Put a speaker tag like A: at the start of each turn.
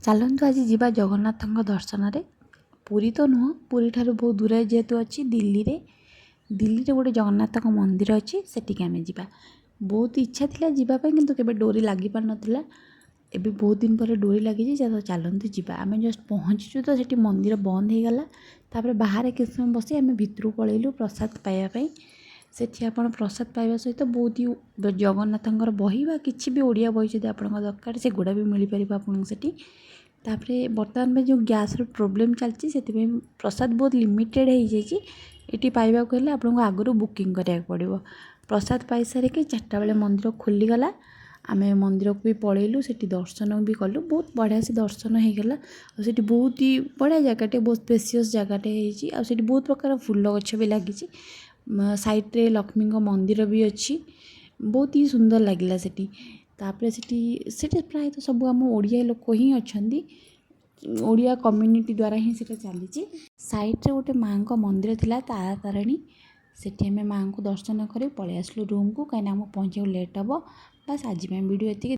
A: ଚାଲନ୍ତୁ, ଆଜି ଯିବା ଜଗନ୍ନାଥଙ୍କ ଦର୍ଶନରେ। ପୁରୀ ତ ନୁହଁ, ପୁରୀଠାରୁ ବହୁତ ଦୂରରେ ଯେହେତୁ ଅଛି, ଦିଲ୍ଲୀରେ। ଦିଲ୍ଲୀରେ ଗୋଟେ ଜଗନ୍ନାଥଙ୍କ ମନ୍ଦିର ଅଛି, ସେଠିକି ଆମେ ଯିବା। ବହୁତ ଇଚ୍ଛା ଥିଲା ଯିବା ପାଇଁ, କିନ୍ତୁ କେବେ ଡୋରି ଲାଗିପାରୁନଥିଲା। ଏବେ ବହୁତ ଦିନ ପରେ ଡୋରି ଲାଗିଛି ତ ଚାଲନ୍ତୁ ଯିବା। ଆମେ ଜଷ୍ଟ ପହଞ୍ଚିଛୁ ତ ସେଠି ମନ୍ଦିର ବନ୍ଦ ହେଇଗଲା। ତାପରେ ବାହାରେ କିଛି ସମୟ ବସି ଆମେ ଭିତରକୁ ପଳେଇଲୁ ପ୍ରସାଦ ପାଇବା ପାଇଁ। ସେଠି ଆପଣ ପ୍ରସାଦ ପାଇବା ସହିତ ବହୁତ ହି ଜଗନ୍ନାଥଙ୍କର ବହି ବା କିଛି ବି ଓଡ଼ିଆ ବହି ଯଦି ଆପଣଙ୍କ ଦରକାର, ସେଗୁଡ଼ା ବି ମିଳିପାରିବ ଆପଣଙ୍କୁ ସେଠି। ତାପରେ ବର୍ତ୍ତମାନ ପାଇଁ ଯେଉଁ ଗ୍ୟାସ୍ର ପ୍ରୋବ୍ଲେମ୍ ଚାଲିଛି, ସେଥିପାଇଁ ପ୍ରସାଦ ବହୁତ ଲିମିଟେଡ଼୍ ହେଇଯାଇଛି। ଏଠି ପାଇବାକୁ ହେଲେ ଆପଣଙ୍କୁ ଆଗରୁ ବୁକିଂ କରିବାକୁ ପଡ଼ିବ। ପ୍ରସାଦ ପାଇସାରିକି 4ଟା ବେଳେ ମନ୍ଦିର ଖୋଲିଗଲା। ଆମେ ମନ୍ଦିରକୁ ବି ପଳେଇଲୁ, ସେଠି ଦର୍ଶନ ବି କଲୁ। ବହୁତ ବଢ଼ିଆ ସେ ଦର୍ଶନ ହେଇଗଲା। ଆଉ ସେଠି ବହୁତ ହି ବଢ଼ିଆ ଜାଗାଟେ, ବହୁତ ସ୍ପେସିୟସ୍ ଜାଗାଟେ ହେଇଛି। ଆଉ ସେଠି ବହୁତ ପ୍ରକାର ଫୁଲ ଗଛ ବି ଲାଗିଛି। ସାଇଡ଼୍ରେ ଲକ୍ଷ୍ମୀଙ୍କ ମନ୍ଦିର ବି ଅଛି। ବହୁତ ହି ସୁନ୍ଦର ଲାଗିଲା ସେଠି। ତାପରେ ସେଠି ସେଠି ପ୍ରାୟତଃ ସବୁ ଆମ ଓଡ଼ିଆ ଲୋକ ହିଁ ଅଛନ୍ତି। ଓଡ଼ିଆ କମ୍ୟୁନିଟି ଦ୍ୱାରା ହିଁ ସେଇଟା ଚାଲିଛି। ସାଇଡ଼୍ରେ ଗୋଟେ ମାଆଙ୍କ ମନ୍ଦିର ଥିଲା, ତାରା ତାରିଣୀ। ସେଠି ଆମେ ମାଆଙ୍କୁ ଦର୍ଶନ କରି ପଳେଇ ଆସିଲୁ ରୁମ୍କୁ, କାହିଁକିନା ଆମକୁ ପହଞ୍ଚିବାକୁ ଲେଟ୍ ହେବ। ବାସ୍, ଆଜି ପାଇଁ ଭିଡ଼ିଓ ଏତିକି।